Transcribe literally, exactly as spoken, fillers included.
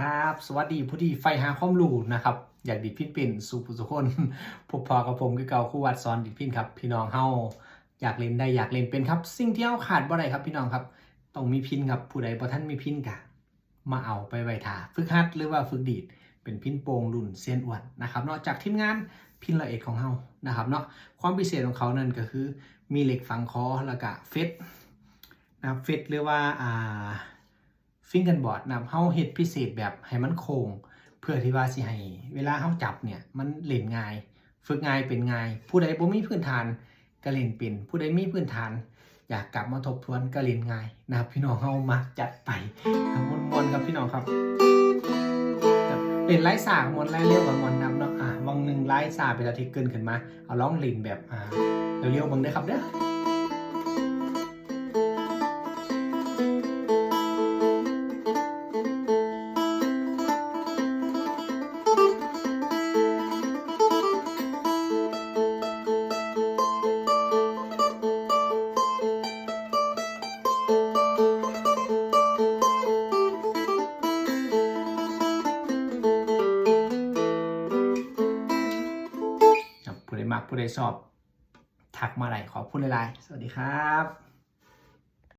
ครับ สวัสดีผู้ที่ใฝ่หาความรู้นะครับ อยากดีดพิณเป็นสู่ผู้สู่คน พบพ้อกับผมคือเก่า ครูวัดสอนดีดพิณครับ พี่น้องเฮาอยากเล่นได้อยากเล่นเป็นครับ สิ่งที่เฮาขาดบ่ได้ครับพี่น้องครับ ต้องมีพิณครับ ผู้ใดบ่ทันมีพิณกะมาเอาไปไว้ท่าฝึกหัดหรือว่าฝึกดีดเป็นพิณโป่งรุ่นเซียนอ้วนนะครับเนาะ จากทีมงานพิณร้อยเอ็ดของเฮานะครับเนาะ ความพิเศษของเขานั่นก็คือมีเหล็กฝังคอแล้วก็เฟรตนะครับ เฟรตหรือว่าอ่า fingerboard นะครับ เฮาเฮ็ดพิเศษแบบให้มันโค้ง เพื่อที่ว่าสิให้เวลาเฮาจับเนี่ยมันเล่นง่าย ฝึกง่ายเป็นง่าย ผู้ใดบ่มีพื้นฐานก็เล่นเป็น ผู้ใดมีพื้นฐาน อยากกลับมาทบทวนก็เล่นง่ายนะครับ พี่น้องเฮามาจัดไปครับ ม่วนๆครับพี่น้องครับ ครับ เล่นลายซ้าม่วน ลายเร็วก็ม่วนนำเนาะ อ่ะ วังหนึ่งลายซ้าเป็นอาทิตย์เกินขึ้นมา เอาลองเล่นแบบอ่าเร็วๆเบิ่งเด้อครับเด้อ ครับ ผู้ใดมักผู้ใดชอบ ทักมาได้ ขอบคุณหลายๆ สวัสดีครับ